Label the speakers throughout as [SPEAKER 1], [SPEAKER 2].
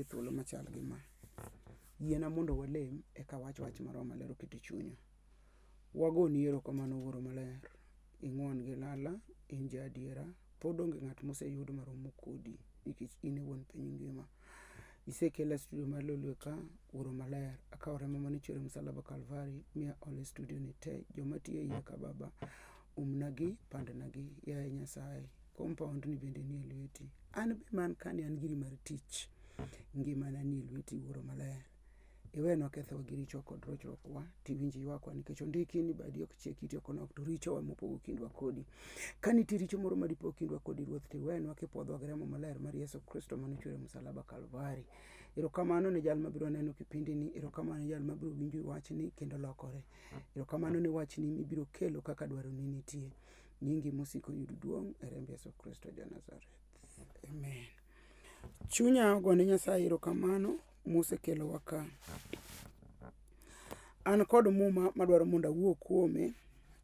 [SPEAKER 1] gi thuolo machal gi ma. Yiena mondo walem eka awach wach ma Roho Maler oketo e chunya. Wagoni erokamano Wuoro Maler, ing'won gi lala, in ja adiera, pod onge ng'at moseyud maromo kodi nikech in e wuon piny ngima. Isekela e studio mar Lolwe ka, Wuoro Maler, akawo remo mane ichwero e msalaba Kalvari mi aolo e studio ni te, joma tiyo e iye ka Baba, umnagi, pandnagi, yaye Nyasaye. Compound ni bende nie lweti. An be man kani an giri mar tich. Ngimana nie lweti Wuoro Maler. Iwenwa kethowa gi richowa kod rochruokwa, tiwinj ywakwa nikech ondiki ni badi ok chiek iti ok onok to richowa mopogo kindwa kodi. Ka nitie richo moro ma dipo kindwa kodi Ruoth tiwenwa kipwodhwa gi remo maler mar Yesu Kristo mane ochwer e msalaba Kalvari. Erokamano ne jal mabiro neno kipindi ni, erokamano ne jal mabiro winjo wachni kendo lokore. Erokamano ne wachni mibiro kelo kaka dwaroni nitie. Nyingi mosiko yud duong' e remb Yesu Kristo ja Nazareth. Amen. Chunya ogone Nyasaye erokamano mosekelowa ka. An kod muma madwaro mondo awuo kuome,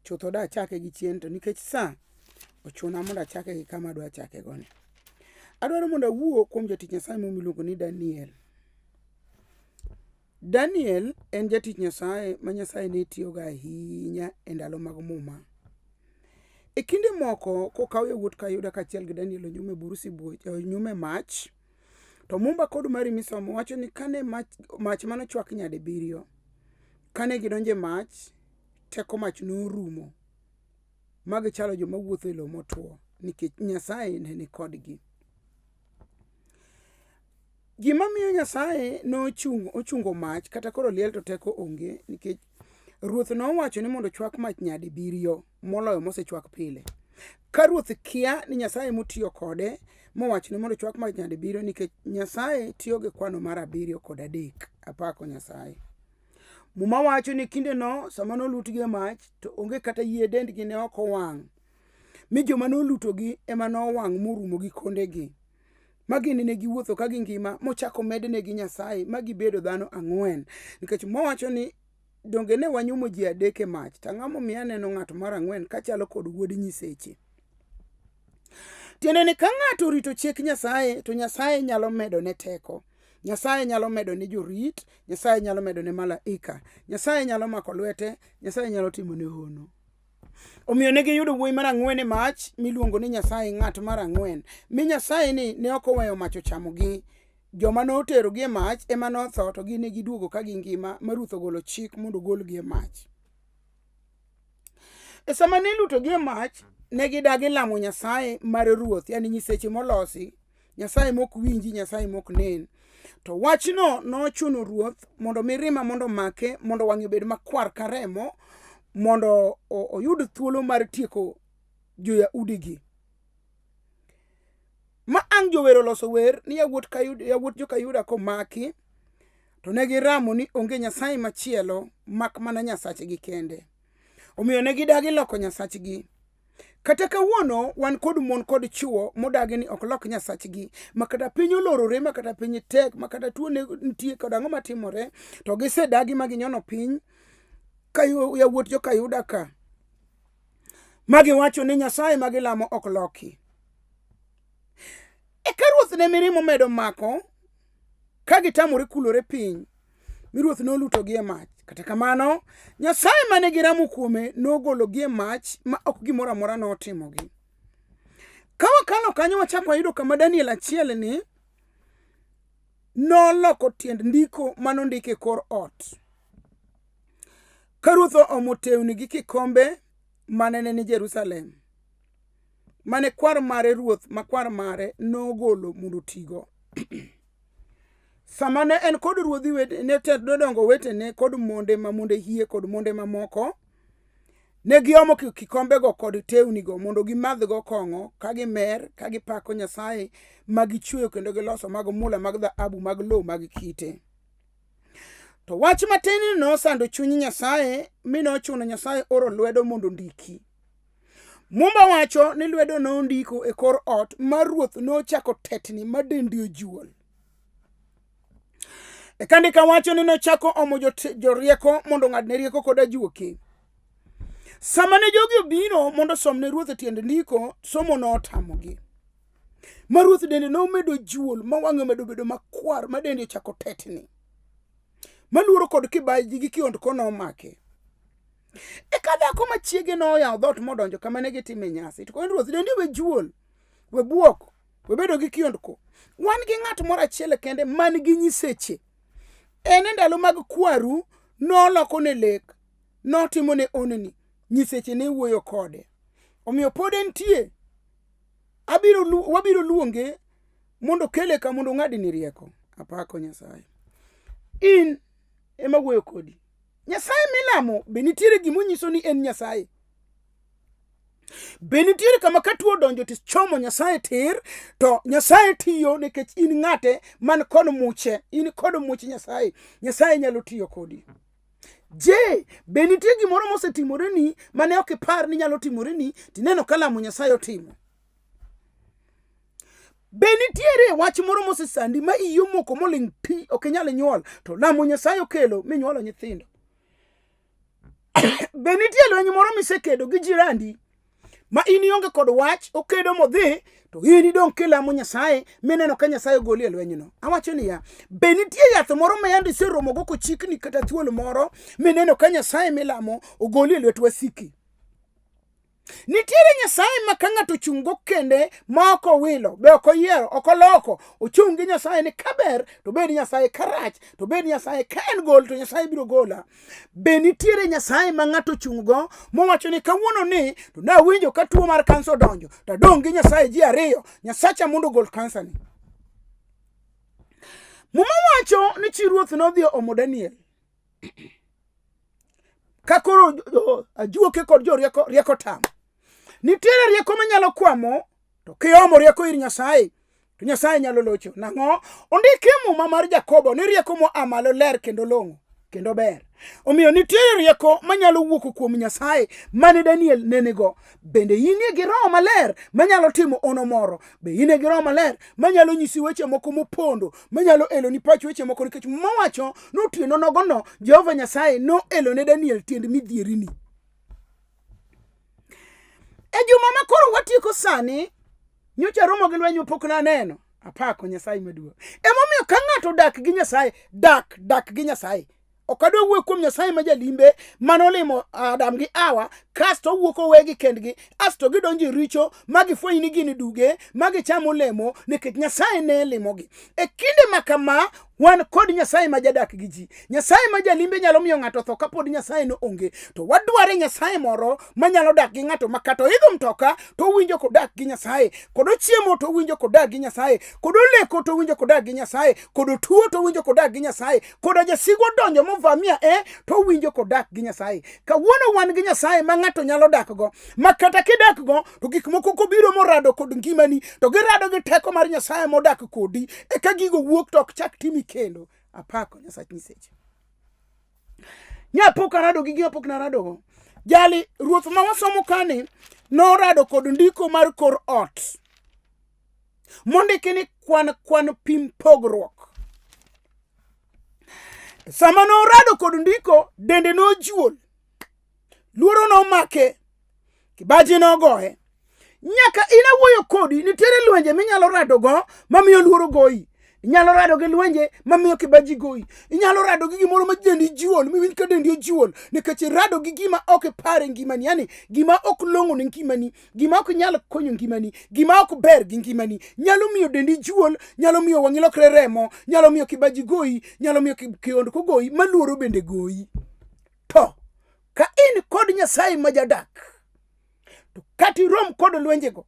[SPEAKER 1] chutho da achake gi chien to nikech sa ochuna mondo achake gi kama adwa chake go ni. Adwaro mondo awuo kuom jatich Nyasaye moro miluongo ni Daniel. Daniel en jatich Nyasaye ma Nyasaye ne tiyogo ahinya e ndalo mag muma. E kinde moko kokaw yawuot Kayuda kaachiel gi Daniel onyum e bur sibuoche, onyum e mach, to Mumba kod mari misomo wacho ni kane mach, mach mane ochwak nyadibiriyo, kane gidonjo e mach, teko mach norumo ma gichalo joma wuotho e lowo motwo nikech Nyasaye ne ni kodgi. Gima miyo Nyasaye nochung ochungo mach kata koro liel to teko onge nikech ruoth nowacho ni mondo ochwak mach nyadibiriyo moloyo mosechwak pile. Ka ruoth kia ni Nyasaye motiyo kode mowacho ni mondo ochwak mach nyadibiriyo nikech Nyasaye tiyo gi kwano mar abiriyo kod adek. Apako Nyasaye. Muma wacho ni kindeno sama nolutgi e mach to onge kata yie dendgi ne ok owang'. Mi joma nolutogi ema nowang' morumo gi kondegi. Ma gin ne giwuotho ka gingima mochako mednegi Nyasaye ma gibedo dhano ang'wen. Nikech mowacho ni donge ne wanyumo ji adek e mach to ang'o momiyo aneno ng'at mar ang'wen kachalo kod wuod nyiseche. Tiende ni ka ng'ato orito chik Nyasaye to Nyasaye nyalo medone teko. Nyasaye nyalo medone jorit, Nyasaye nyalo medone malaika, Nyasaye nyalo mako lwete, Nyasaye nyalo timone hono. Omiyo ne giyudo wuoyi mar ang'wen e mach miluongo ni Nyasaye ng'at mar ang'wen. Mi Nyasaye ni ne ok oweyo mach ochamogi. Joma noterogi e mach ema notho to gin ne giduogo ka gingima ma ruoth ogolo chik mondo ogolgi e mach. E sama ne ilutogi e mach, ne gidagi lamo Nyasaye mar ruoth, yani nyiseche molosi, Nyasaye mok winji, Nyasaye mok nen. To wachno nochuno ruoth mondo mirima mondo omake, mondo wang'e obed makwar ka remo, mondo oyud thuolo mar tieko jo-Yahudi-gi. Ma ang' jower oloso wer ni yawuot Kayuda, yawuot joka Yuda komaki, to ne giramo ni onge Nyasaye machielo mak mana Nyasachgi kende. Omiyo ne gidagi loko Nyasachgi. Kata kawuono wan kod mon kod chwo modagi ni ok lok Nyasachgi, ma kata piny olorore, ma kata piny tek, ma kata tuo nitie kod ang'o matimore, to gisedagi ma ginyono piny ka yawuot joka Yuda ka ma giwacho ni Nyasaye ma gilamo ok loki. Eka ruoth ne mirima omedo mako ka gitamore kulore piny, mi ruoth nolutogi e mach. Kata kamano, Nyasaye mane giramo kuome nogologi e mach ma ok gimoro amora notimogi. Ka wakalo kanyo wachako wayudo kama Daniel achiel ni noloko tiend ndiko manondik e kor ot. Ka ruoth oomo tewni gi kikombe mane ne ni Jerusalem, mane kwar mare ruoth ma kwar mare nogolo mondo otigo. Sama ne en kod ruodhi ne jodongo wetene kod monde ma monde hie kod monde mamoko, ne giomo kikombego kod tewnigo mondo gimadhgo kong'o ka gimer ka gipako Nyasaye ma gichweyo kendo giloso mag mula mag dhahabu mag lowo mag kite. To wach matin ni nosando chuny Nyasaye mi nochuno Nyasaye oro lwedo mondo ondiki. Muma wacho ni lwedo nondiko e kor ot ma ruoth nochako tetni ma dende ojuol. Eka ndika wacho ni nochako omo jorieko mondo ong'adne rieko kod ajuoke. Sama ne jogi obiro mondo osomne ruoth e tiend ndiko, somo notamogi. Ma ruoth dende nomedo juol ma wang'e omedo bedo makwar ma dende ochako tetni. Ma luoro kod kibaji gi kiondko nomake. Eka dhako ma chiege noyawo dhoot modonjo kama ne gitime nyasi. To koni ruoth dendi we juol, we buok, we bedo gi kiondko. Wan gi ng'at moro achiel kende man gi nyiseche. En e ndalo mag kwaru noloko ne lek, notimo ne oneni, nyiseche ne wuoyo kode. Omiyo pod entie, wabiro luonge mondo okele ka mondo ong'adni rieko. Apako Nyasaye. In ema wuoyo kodi. Nyasaye milamo be nitiere gima onyiso ni en Nyasaye? Be nitiere kama ka tuo odonjo to ichomo Nyasaye tir to Nyasaye tiyo nikech in ng'ate man kod muche, in kod much Nyasaye. Nyasaye nyalo tiyo kodi. Je, be nitie gimoro mosetimoreni mane ok ipar ni nyalo timoreni tineno ka lamo Nyasaye otimo? Be nitiere wach moro mosesandi ma iyi omoko moling' ti ok inyal nyuol to lamo Nyasaye okelo minyuolo nyithindo? Be nitie lweny moro misekedo gi jirandi ma in ionge kod wach okedo modhi to in idong' kilamo Nyasaye mineno ka Nyasaye ogoli e lwenyno? Awacho niya, be nitie yath moro ma yande iseromogo kochikni kata thuol moro mineno ka Nyasaye milamo ogoli e lwet wasiki? Nitiere Nyasaye ma ka ng'ato ochung' go kende ma ok owilo, be ok oyiero, ok oloko, ochung' gi Nyasaye ni kaber to bed Nyasaye, karach to bed Nyasaye, ka en gol to Nyasaye biro gola. Be nitiere Nyasaye ma ng'ato ochung' go mowacho ni kawuono ni to nawinjo ka tuo mar kansa odonjo to adong' gi Nyasaye ji ariyo, Nyasacha mondo ogol kansa ni. Muma wacho ni chi ruoth nodhi omo Daniel. Ka koro ajuoke kod jorieko rieko tamo. Nitiere rieko manyalo kwamo to kiomo rieko ir Nyasaye to Nyasaye nyalo locho. Nang'o? Ondiki e Muma mar Jakobo ni rieko moa malo ler kendo long'o kendo ber. Omiyo nitiere rieko manyalo wuok kuom Nyasaye mane Daniel ne nigo. Bende inie gi Roho Maler manyalo timo ono moro? Be inie gi Roho Maler manyalo nyisi weche moko mopondo, manyalo eloni pach weche moko? Nikech Muma wacho ni otieno nogono Jehova Nyasaye noelo ne Daniel tiend midhierini. E juma ma koro watieko sani, nyocha romo gi lweny mapok naneno. Apako Nyasaye maduong'. Emomiyo ka ng'ato odak gi Nyasaye, dak dak gi Nyasaye. Ok adwa wuoyo kuom Nyasaye ma jalimbe manolimo Adam gi Hawa kasto owuok owegi kendgi asto gidonjo e richo ma gifweny ni gin duge ma gichamo olemo nikech Nyasaye ne limogi. E kinde ma kama wan kod Nyasaye ma jadak gi ji. Nyasaye ma jalimbe nyalo miyo ng'ato tho kapod Nyasaye no onge. To wadware Nyasaye moro manyalo dak gi ng'ato ma kata oidho mtoka to owinjo kodak gi Nyasaye, kod ochiemo to owinjo kodak gi Nyasaye, kod oleko to owinjo kodak gi Nyasaye, kod otuo to owinjo kodak gi Nyasaye, koda jasigu odonjo movamia e to owinjo kodak gi Nyasaye. Kawuono wan gi Nyasaye ma ng'ato nyalo dakgo, ma kata kidakgo to gik moko kobiro morado kod ngimani to girado gi teko mar Nyasaye modak kodi, eka gigo wuok to ok chak timi kendo. Apako Nyasach nyiseche. Nya pok arado gi gima pok naradogo. Jali ruoth ma wasomo kani norado kod ndiko mar kor ot mondiki ni kwan kwan pim pogruok. Sama norado kod ndiko, dende nojuol, luoro nomake, kibaji nogoye. Nyaka in awuoyo kodi, nitiere lwenje minyalo radogo mamiyo luoro goyi. Inyalo rado gi lwenje mamiyo kibaji goyi. Inyalo rado gi gimoro ma dendi juol, miwinj ka dendi ojuol, nikech irado gi gima ok ipar e ngimani, yani gima ok long'o ne ngimani, gima ok nyal konyo ngimani, gima ok ber gi ngimani. Nyalo miyo dendi juol, nyalo miyo wang'i lokre remo, nyalo miyo kibaji goyi, nyalo miyo kiondko goyi, ma luoro bende goyi. To ka in kod Nyasaye ma jadak, to kata irom kod lwenjego,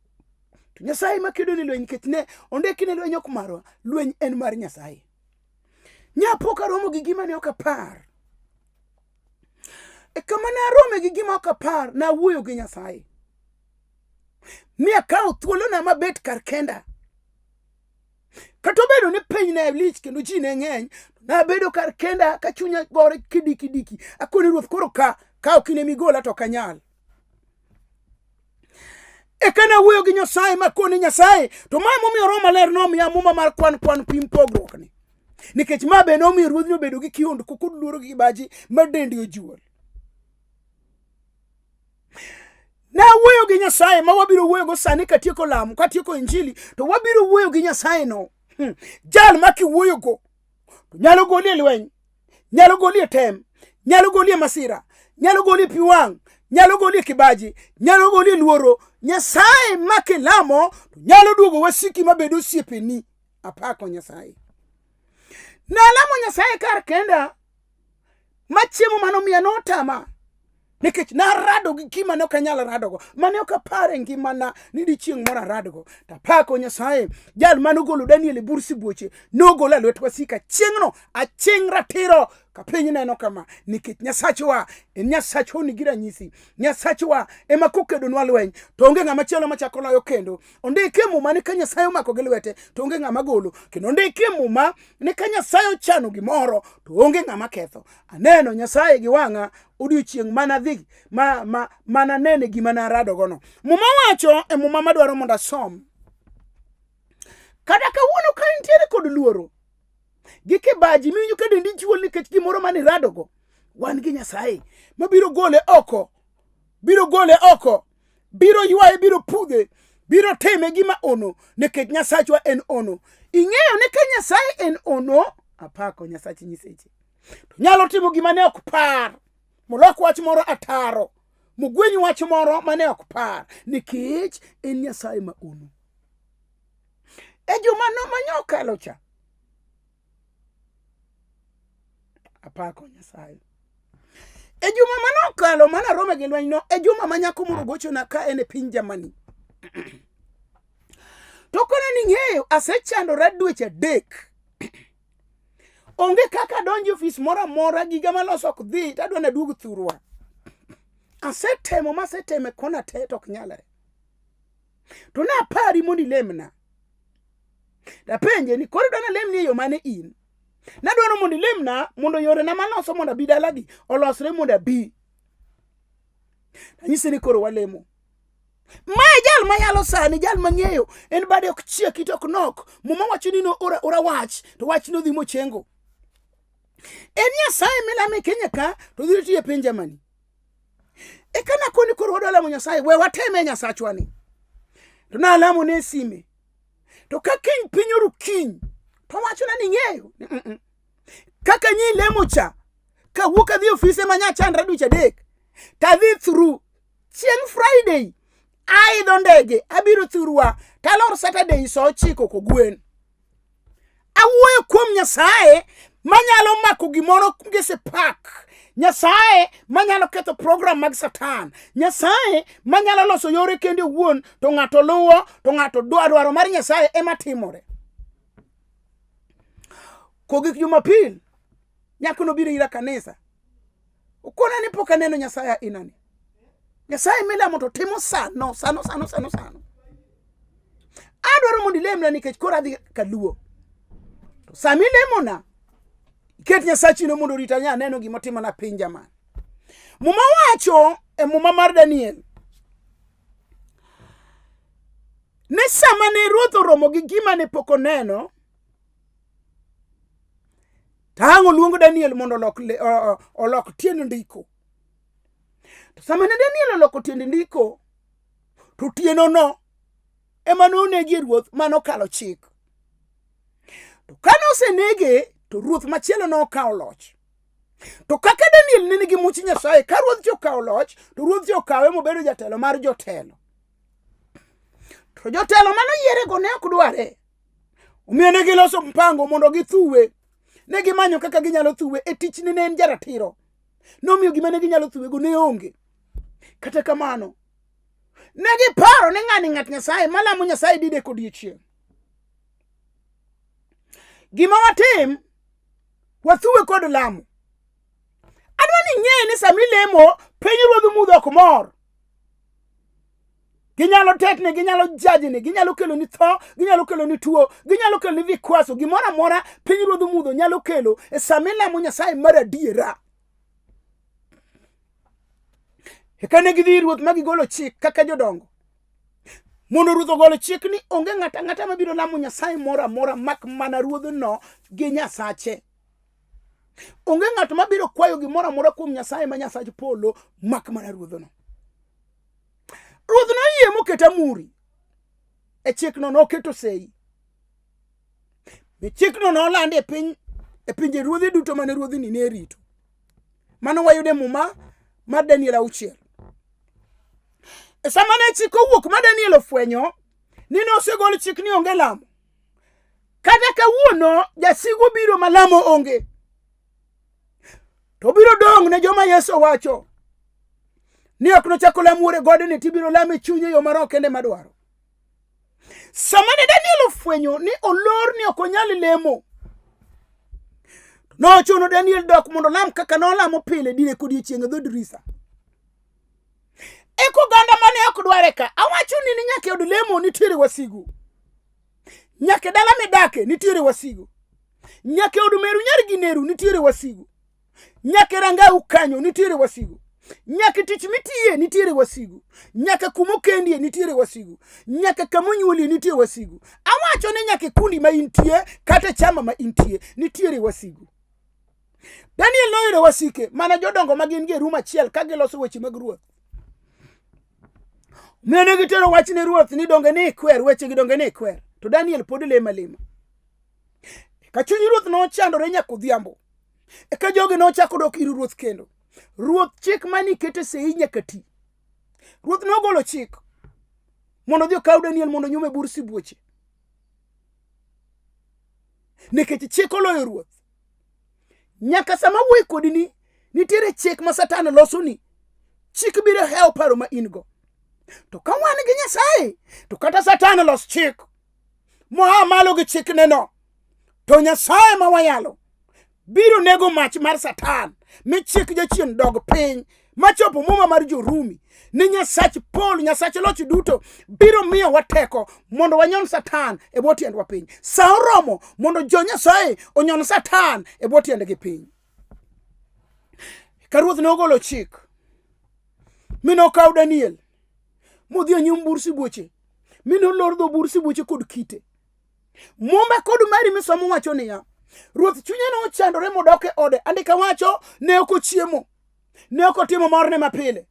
[SPEAKER 1] to Nyasaye ma kedo ni lweny, nikech ne ondiki ni lweny ok marwa, lweny en mar Nyasaye. Nya pok aromo gi gima ne ok apar. E kama ne arome gi gima ok apar, nawuoyo gi Nyasaye. Mi akawo thuolona mabet kar kenda. Kata obedo ni piny ne lich kendo ji ne ng'eny, nabedo kar kenda ka chunya gore kidiki diki. Akoni ruoth koro ka ok in emigola to ok anyal. Eka nawuoyo gi Nyasaye makoni Nyasaye, to ma emomiyo Roho Maler nomiya muma mar kwan kwan pim pogruok ni. Nikech ma be nomiyo ruodhni obedo gi kiondko kod luoro gi kibaji ma dendi ojuol. Nawuoyo gi Nyasaye ma wabiro wuoyogo sani katieko lamo, katieko injili, to wabiro wuoyo gi Nyasaye no. Jal ma kiwuoyogo to nyalo goli e lweny, nyalo goli e tem, nyalo goli e masira, nyalo goli e pi wang', nyalo goli e kibaji, nyalo goli e luoro. Nyasaye ma kilamo to nyalo duogo wasiki mabedo osiepeni. Apako Nyasaye. Nalamo Nyasaye kar kenda ma chiemo mane omiya notama nikech narado gi gima ne ok anyal radogo mane ok apar e ngimana ni dichieng' moro aradgo. Tapako Nyasaye, jal mane ogolo Daniel e bur sibuoche nogola e lwet wasika chieng'no aching' ratiro ka piny neno kama, nikech Nyasachwa en Nyasach honni gi ranyisi. Nyasachwa ema kokedonwa lweny to onge ng'ama chielo machako loyo kendo. Ondiki e Muma ni ka Nyasaye omako gi lwete to onge ng'ama golo, kendo ondiki e Muma ni ka Nyasaye ochano gimoro to onge ng'ama ketho. Aneno Nyasaye gi wang'a odiochieng' mana dhi ma, ma, mana nene gima naradogono. Muma wacho e Muma madwaro mondo asom, kata kawuono ka intiere kod luoro gi kibaji miwinjo ka dendi juol nikech gimoro mane iradogo, wan gi Nyasaye mabiro gole oko, biro gole oko, biro ywaye, biro pudhe, biro time gima ono, nikech Nyasachwa en ono. Ing'eyo ni ka Nyasaye en ono, apako Nyasach nyiseche, to nyalo timo gima ne ok par, molok wach moro ataro, mogweny wach moro mane ok par, nikech en Nyasaye ma ono. E juma no mane okalo cha, apako Nyasaye. E juma mane okalo mane arome gi lweny no, e juma ma nyako moro gochona ka en e piny Germany. To kona ni ng'eyo, asechandora dweche 3. Onge kaka adonjo e ofis moro amora, giga maloso ok dhi, to adwa naduog thurwa. Asetemo masetemo e kona te to ok nyalre. To napari mondo ilemna. Tapenje ni koro idwa nalemni e yo mane in? Nadwaro mondo ilemna mondo yorena maloso mondo abi dalagi olosre mondo abi. Anyise ni koro walemo. Mae jal mayalo sani, jal mang'eyo, en bade ok chiek, ite ok nok. Muma wacho ni noora ora wach, to wach nodhi mochengo. En Nyasaye milame e Kenya ka, to dhi tiyo e piny Germany. Eka nakoni koro wadwa lamo Nyasaye, we wateme Nyasachwa ni. To nalamo ne sime. To ka kiny piny oru kiny, to wachona ni ng'eyo. Kaka nyi lemo cha, kawuok adhi ofise ma nyachandra dweche 3, tadhi through chieng' Friday, aidho ndege, abiro thurwa, talor Saturday sa 9 kogwen. Awuoyo kuom Nyasaye manyalo mako gimoro gi sipak. Nyasaye manyalo ketho program mag Satan. Nyasaye manyalo loso yore kende owuon, to ng'ato luwo, to ng'ato dwaro mar Nyasaye ema timore. Kogik Jumapil, nyako nobiro ira kanisa. Okona ni pok aneno Nyasaye ainani. Nyasaye milamo to timo sano, sano, sano, sano, sano. Adwaro mondo ilemna nikech koro adhi kaluo. To sama ilemona, iket Nyasachino mondo orita nya aneno gima otimona piny jamani. Muma wacho e Muma mar Daniel ni sama ne ruoth oromo gi gima ne pok oneno, to ang' oluongo Daniel mondo olok tiend ndiko. To sama ne Daniel oloko tiend ndiko, to otienono ema nonegie ruoth mane okalo chik. To kane osenege, to ruoth machielo nokawo loch. To kaka Daniel ne nigi much Nyasaye, ka ruodh cha okawo loch, to ruodh cha okawe mobedo jatelo mar jotelo. To jotelo mane oyierego ne ok dware. Omiyo ne giloso mpango mondo githuwe. Ne gimanyo kaka ginyalo thuwe e tichne ne en jaratiro. Nomiyo gima ne ginyalo thuwego ne onge. Kata kamano, ne giparo ni ng'ani ng'at Nyasaye malamo Nyasaye didek odiechieng'. Gima watim, wathuwe kod lamo. Adwa ni ing'e ni sama ilemo, piny ruodh mudho ok mor. Ginyalo tetni, ginyalo jajni, ginyalo kelo ni tho, ginyalo kelo ni tuo, ginyalo kelo ni vikwaso, gimoro amora piny ruodh mudho nyalo kelo e sama ilamo Nyasaye mar adiera. Eka ne gidhi ir ruoth ma gigolo chik kaka jodongo mondo ruoth ogolo chik ni onge ng'ato ang'ata mabiro lamo Nyasaye moro amora mak mana ruodhno gi Nyasache. Onge ng'at mabiro kwayo gimoro amora kuom Nyasaye ma Nyasach polo mak mana ruodhno. Ruoth noyie moketo amuri e chikno noketo sei. Mi chikno nolandi e piny e pinje ruodhi duto mane ruodhini ne rito. Mano wayudo e muma mar Daniel 6. E sama ne chik owuok ma Daniel ofwenyo ni nosegol chik ni onge lamo. Kata kawuono jasigu biro ma lamo onge. To biro dong' ne joma Yesu wacho ni ok nochak olam wuoro e godni tibiro lame chunye yo ma roho kende madwaro. Sama ne Daniel ofwenyo ni olor ni ok onyal lemo, nochuno Daniel dok mondo olam kaka nolamo pile dire kodiechieng' e dho dirisa. Eka oganda mane ok dware ka, awacho ni ni nyaka e od lemo nitiere wasigu. Nyaka e dala midake nitiere wasigu. Nyaka e od meru nyar gi neru nitiere wasigu. Nyaka e rangau kanyo nitiere wasigu. Nyaka e tich mitiye nitiere wasigu. Nyaka kuma okendie nitiere wasigu. Nyaka kama onyuolie nitie wasigu. Awacho ni nyaka e kundi ma intie kata e chama ma intie nitiere wasigu. Daniel noyudo wasike mana jodongo ma gin gi e rum achiel ka giloso weche mag ruoth. Omiyo ne gitero wach ne ruoth ni donge ni ikwer wechegi donge ni ikwer. To Daniel pod lemo alema. Ka chuny ruoth nochandore nyaka odhiambo. Eka jogi nochako dok ir ruoth kendo. Ruoth chik mane ikete sei nyaka ti. Ruoth nogolo chik mondo odhi okaw Daniel mondo onyum e bur sibuoche. Nikech chik oloyo ruoth. Nyaka sama wuoyi kodi ni nitiere chik ma Satan losoni. Chik biro hewo paro ma in go. To ka wan gi Nyasaye, to kata Satan los chik moa malo gi chikneno, to Nyasaye ma wayalo biro nego mach mar Satan mi chik jachien dog piny machopo muma mar Jorumi ni Nyasach polo, Nyasach loch duto biro miyowa teko mondo wanyon Satan e bwo tiendwa piny. Sa oromo mondo jo Nyasaye onyon Satan e bwo tiendgi piny. Ka ruoth nogolo chik mi nokaw Daniel modhi e nyim bur sibuoche mi nolor dho bur sibuoche kod kite. Muma kod mari misomo wacho niya, ruoth chunye nochandore modok e ode. Andika wacho ne ok ochiemo, ne ok otimo morne mapile.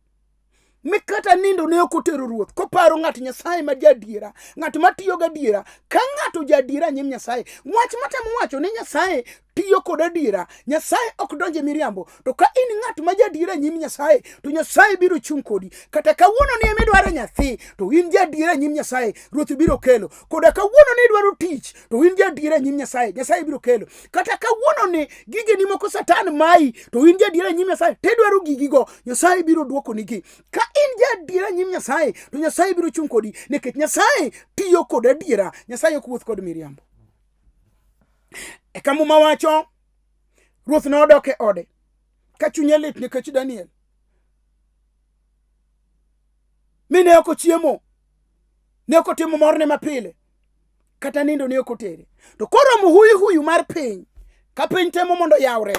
[SPEAKER 1] Mi kata nindo ne ok otero ruoth koparo ng'at Nyasaye ma jaadiera, ng'at matiyo gadiera. Ka ng'ato jaadiera nyim Nyasaye, wach matemo wacho ni Nyasaye tiyo kod adiera, Nyasaye ok donje miriambo. To ka in ng'at ma jaadiera nyim Nyasaye, to Nyasaye biro chung' kodi. Kata kawuono ni emidwaro nyathi, to in jaadiera nyim Nyasaye, ruoth biro kelo. Koda kawuono ni idwaro tich, to in jaadiera nyim Nyasaye, Nyasaye biro kelo. Kata kawuono ni gigeni moko Satan mayi, to in jaadiera nyim Nyasaye, tidwaro gigigo, Nyasaye biro dwokonigi. Ka in jaadiera nyim Nyasaye, to Nyasaye biro chung' kodi, nikech Nyasaye tiyo kod adiera, Nyasaye ok wuoth kod miriambo. Eka Muma wacho, ruoth nodok e ode ka chunye lit nikech Daniel. Mi ne ok ochiemo, ne ok otimo morne mapile, kata nindo ne ok otere. To koromo huyu huyu mar piny, ka piny temo mondo yawre,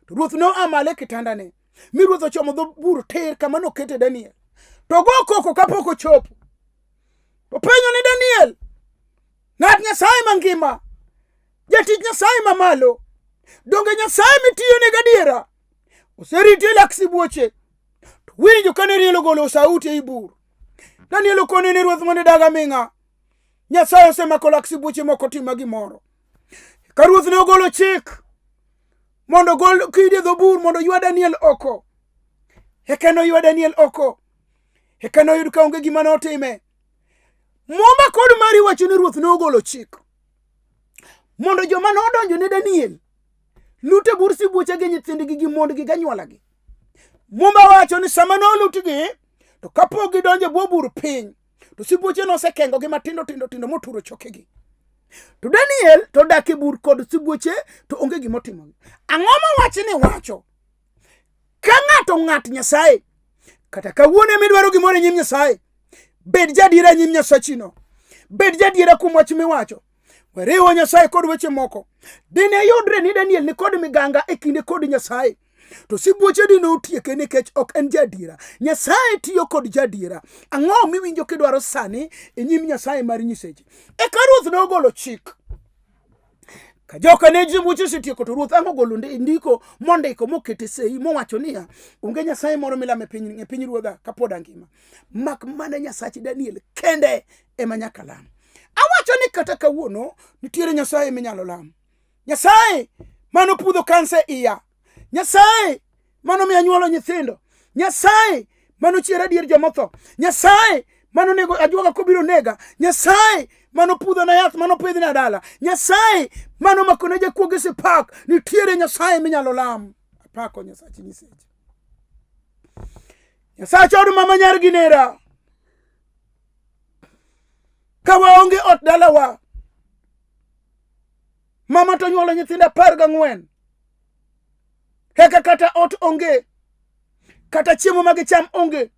[SPEAKER 1] to ruoth noa malo e kitandane, mi ruoth ochomo dho bur tir kama nokete Daniel. To go koko kapok ochopo. To penjo ni Daniel, ng'at Nyasaye mangima, jatich Nyasaye mamalo, donge Nyasaye mitiyone gadiera oseriti e lak sibuoche? To winjo kane Daniel ogolo sauti ei bur. Daniel okone ni ruoth mondo idag aming'a. Nyasaye osemako lak sibuoche mok otima gimoro. Ka ruoth ne ogolo chik mondo ogol kidi e dho bur mondo oywa Daniel oko. Eka noywa Daniel oko. Eka noyud ka onge gima notime. Muma kod mari wacho ni ruoth nogolo chik mondo joma nodonjo ne Daniel lute bur sibuoche gi nyithindgi gi mondgi gi anywolagi. Muma wacho ni sama nolutgi to kapok gidonjo e bwo bur piny to sibuoche nosekengogi matindo tindo tindo moturo chokegi. To Daniel to dak e bur kod sibuoche to onge gima otimogi. Ang'o ma wachni wacho? Ka ng'ato ng'at Nyasaye, kata kawuono ema idwaro gimoro e nyim Nyasaye, bed jadiera e nyim Nyasachino. Bed jadiera kuom wach miwacho. Weriwo Nyasaye kod weche moko. Dine yudre ni Daniel ni kod miganga e kinde kod Nyasaye, to sibuoche dine otieke nikech ok en jadiera. Nyasaye tiyo kod jadiera. Ang'o miwinjo kidwaro sani e nyim Nyasaye mar nyiseche? Eka ruoth nogolo chik. Ka joka ne jimbuche osetieko to ruoth ang' ogolo ndiko mondiko mokete sei mowacho niya, onge nyasaye moro milamo e piny e piny ruodha kapod angima mak mana Nyasach Daniel kende ema nyaka lam. Awacho ni kata kawuono nitiere nyasaye minyalo lam. Nyasaye mano pudho kansa e iya. Nyasaye mano miyo anyuolo nyithindo. Nyasaye mano chiera dier jomotho. Nyasaye mano nego ajuoga kobiro nega. Nyasaye mano pudho na yath mano pidhna dala. Nyasaye mano makone jakuoge sipak. Nitiere Nyasaye minyalo lam. Apako Nyasache nyiseche. Nyasach od mama nyar gi nera. Ka waonge ot dalawa, mama to nyuolo nyithindo 14. Eka kata ot onge, kata chiemo ma gicham onge.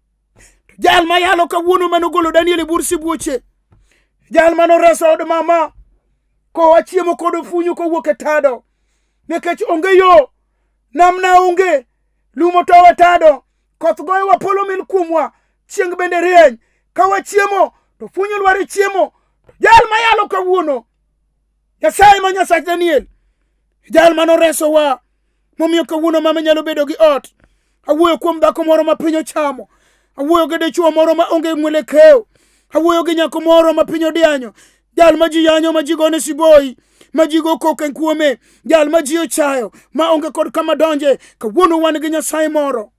[SPEAKER 1] To jal mayalo kawuono manogolo Daniel e bur sibuoche, jal manoreso od mama koa chiemo kod ofunyu kowuok e tado, nikech onge yo, namna onge, lum otow e tado, koth goyowa, polo mil kuomwa, chieng' bende rieny. Ka wachiemo to funyu lwar e chiemo. Jal mayalo kawuono, Nyasaye ma Nyasach Daniel, jal manoresowa momiyo kawuono mama nyalo bedo gi ot. Awuoyo kuom dhako moro ma piny ochamo. Awuoyo gi dichuo moro ma onge mwelekeo. Awuoyo gi nyako moro ma piny odianyo. Jal ma ji yanyo ma ji gone siboi, ma ji go koke kuome, jal ma ji ochayo, ma onge kod kama donje. Kawuono wan gi Nyasaye moro.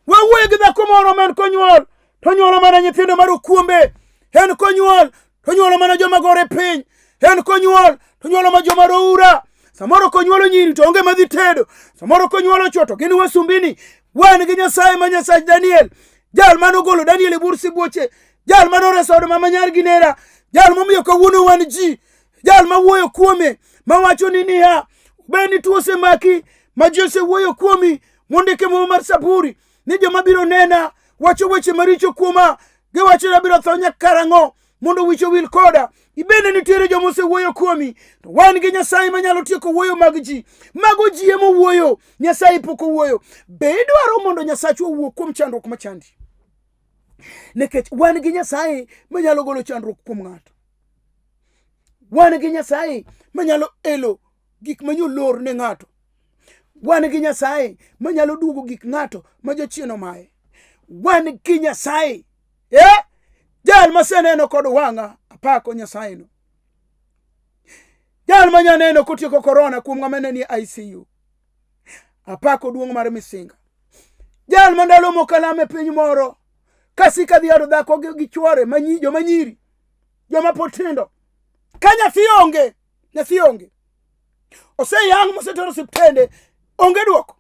[SPEAKER 1] Wawuoyo gi dhako moro ma en konyuol, to onyuolo mana nyithindo mar okuombe. En konyuol, to onyuolo mana joma gore piny. En konyuol, to onyuolo mana joma roura. Samoro konyuolo nyiri to onge madhi tedo. Samoro konyuolo chwo to gin wasumbini. Wan gi Nyasaye ma Nyasach Daniel, jal mane ogolo Daniel e bur sibuoche, jal mane oreso od mama nyar gi nera, jal momiyo kawuono wan ji, jal mawuoyo kuome, mawacho ni niya, bed ni tuo osemaki, ma ji osewuoyo kuomi, mondike muma mar Saburi ni joma biro nena wacho weche maricho kuoma, giwacho ni abiro tho nyaka karang'o mondo wich owil koda. Ibende nitiere joma osewuoyo kuomi, to wan gi Nyasaye manyalo tieko wuoyo mag ji. Mago ji ema owuoyo, Nyasaye pok owuoyo. Be idwaro mondo Nyasachwa owuo kuom chandruok machandi? Nikech wan gi Nyasaye manyalo golo chandruok kuom ng'ato. Wan gi Nyasaye manyalo elo gik manyo lor ne ng'ato. Wan gi Nyasaye manyalo duogo gik ng'ato ma jachien omaye. Wan gi Nyasaye jal maseneno kod wang'a, apako Nyasaye no. Jal manyaneno kotieko korona kuom ng'ama ne nie ICU, apako duong' mar misinga. Jal ma ndalo moko alame piny moro, kasika dhi od dhako gi chwore ma joma nyiri, joma pod tindo. Ka nyathi onge, nyathi onge. Oseyang' mosetero osiptende, onge dwoko.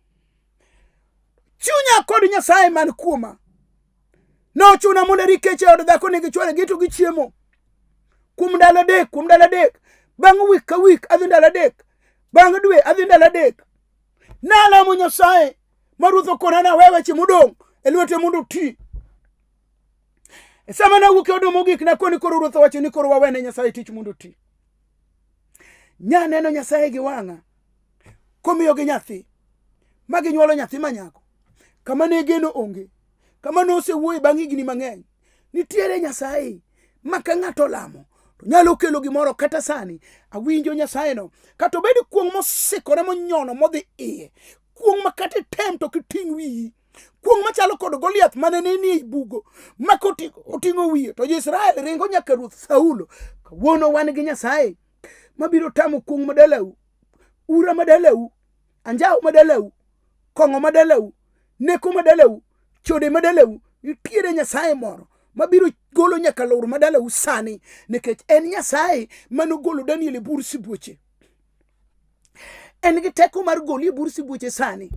[SPEAKER 1] Chunya kod Nyasaye man kuoma nochuna mondo arit kech e od dhako ni gi chwore gito gichiemo kuom ndalo adek, kuom ndalo adek. Bang' wik ka wik adhi ndalo adek, bang' dwe adhi ndalo adek. Nalamo Nyasaye ma ruoth okona nawe weche modong' e lwete mondo oti. E sama nawuok e odo mogik nakoni koro ruoth owacho ni koro wawene Nyasaye tich mondo oti. Nyaneno Nyasaye gi wang'a komiyogi nyathi ma ginyuolo nyathi ma nyako kama ne geno onge, kama ne osewuoye bang' higni mang'eny. Nitiere Nyasaye ma ka ng'ato olamo to nyalo kelo gimoro. Kata sani awinjo Nyasaye no, kata obed kuong' mosikore monyono modhi iye, kuong' ma kata item to ok iting' wiyi, kuong' machalo kod Goliath mane ne nie i bugo ma koting'o wiye to jo-Israel ringo nyaka ruoth Saulo. Kawuono wan gi Nyasaye mabiro tamo kuong' madalau, ura madalau, anjawo madalau, kong'o madalau, neko madalau, chode madalau. Nitiere Nyasaye moro mabiro golo nyaka lor madalau sani, nikech en Nyasaye manogolo Daniel e bur sibuoche. En gi teko mar goli e bur sibuoche sani.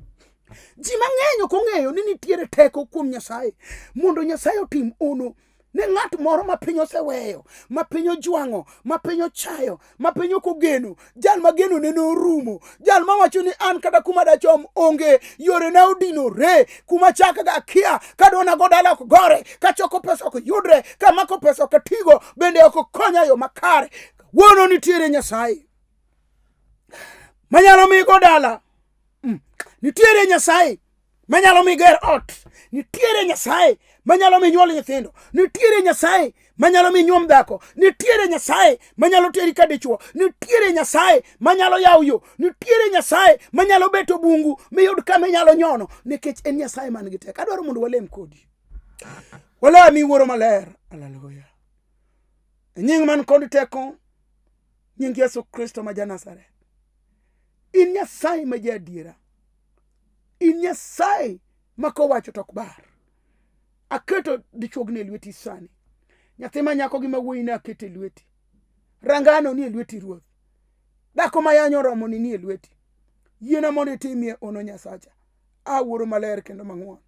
[SPEAKER 1] Ji mang'eny ok ong'eyo ni nitiere teko kuom Nyasaye mondo Nyasaye otim ono ne ng'at moro ma piny oseweyo, ma piny ojwang'o, ma piny ochayo, ma piny ok ogeno, jal ma geno ne norumo, jal ma wacho ni an kata kuma dachom onge, yorena odinore, kuma chakaga akia, kadona go dala ok gore, kachoko pesa ok yudre, kamako pesa ok atigo, bende ok okonya yo makare. Kawuono nitiere Nyasaye manyalo migo dala. Nitiere Nyasaye manyalo mi ger ot. Nitiere Nyasaye manyalo mi nyuol nyithindo. Nitiere Nyasaye manyalo mi nyuom dhako, nitiere Nyasaye manyalo teri ka dichuo, nitiere Nyasaye manyalo yawo yo, nitiere Nyasaye manyalo beto bungu miyud kama inyalo nyono, nikech en Nyasaye man gi teko. Adwaro mondo walem kodi. Walami Wuoro Maler. Haleluya. E nying man kod teko, nying Yesu Kristo ma ja-Nazareth. In Nyasaye ma jaadiera. In Nyasaye ma kowacho to ok bar. Aketo dichuogni e lweti sani. Nyathi ma nyako gi ma wuoyi ne aketo e lweti. Rangano ni e lweti Ruoth. Dhako ma yanyo oromo ni ni e lweti. Yiena mondo itimie ono Nyasacha. A Wuoro maler kendo mang'won.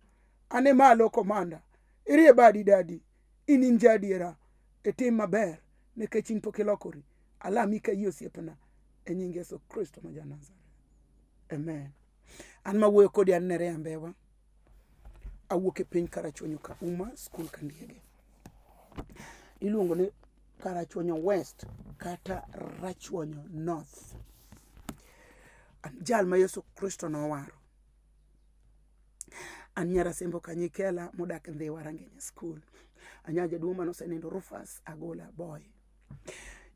[SPEAKER 1] Ane malo komanda. Irie badi dadi. In in jaadiera. Itim maber nikech in pok ilokori. Alami ka yie osiepna e nying Yesu Kristo ma ja-Nazareth. Amen. An mawuoyo kodi an Nerea Mbewa. Awuok e piny Karachuonyo Kauma, skul Kandiege. Iluongo ni Karachuonyo West kata Rachuonyo North. An jal ma Yesu Kristo nowaro. An nyar Asembo Kanyikela modak Ndhiwa Rangenya School. Anya jaduong' mane osenindo Rufus Agola Boy.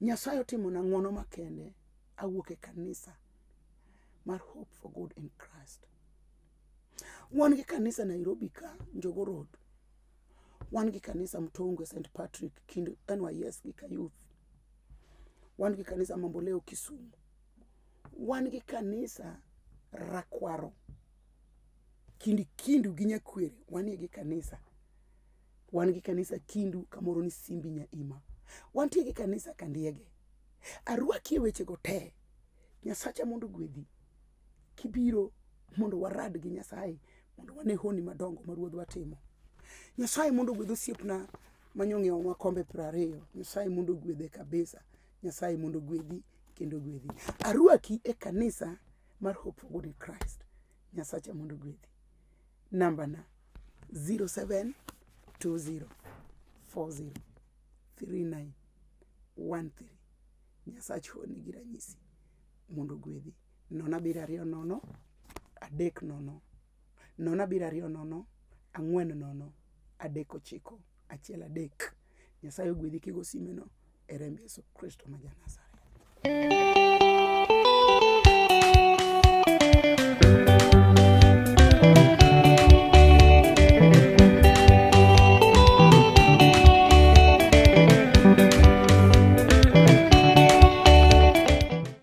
[SPEAKER 1] Nyasaye otimona ng'wono makende. Awuok e kanisa mar Hope for Good in Christ. Wan gi kanisa Nairobi ka, Njogo Road. Wan gi kanisa Mtongwe St. Patrick kind NYS gi Kayuth. Wan gi kanisa Mamboleo Kisumu. Wan gi kanisa Rakwaro kind Kindu gi Nyakwere wanie gi kanisa. Wan gi kanisa Kindu kamoro ni Simbi Nyaima. Wantie gi kanisa Kandiege. Arwaki e wechego te. Nyasacha mondo ogwedhi. Kibiro mondo warad gi Nyasaye mondo wane honni madongo ma Ruodhwa timo. Nyasaye mondo ogwedh osiepna manyong'iewo kombe 20. Nyasaye mondo ogwedhe kabisa. Nyasaye mondo ogwedhi kendo ogwedhi. Arwaki e kanisa mar Hope for Good in Christ. Nyasacha mondo ogwedhi. Namba na 0720 40 39 13. Nyasach honni gi ranyisi mondo ogwedhi. 0 7 2 0 3 0 0 7 2 0 4 0 3 9 1 3. Nyasaye ogwedhi kigo simeno e remb Yesu Kristo ma ja-Nazareth.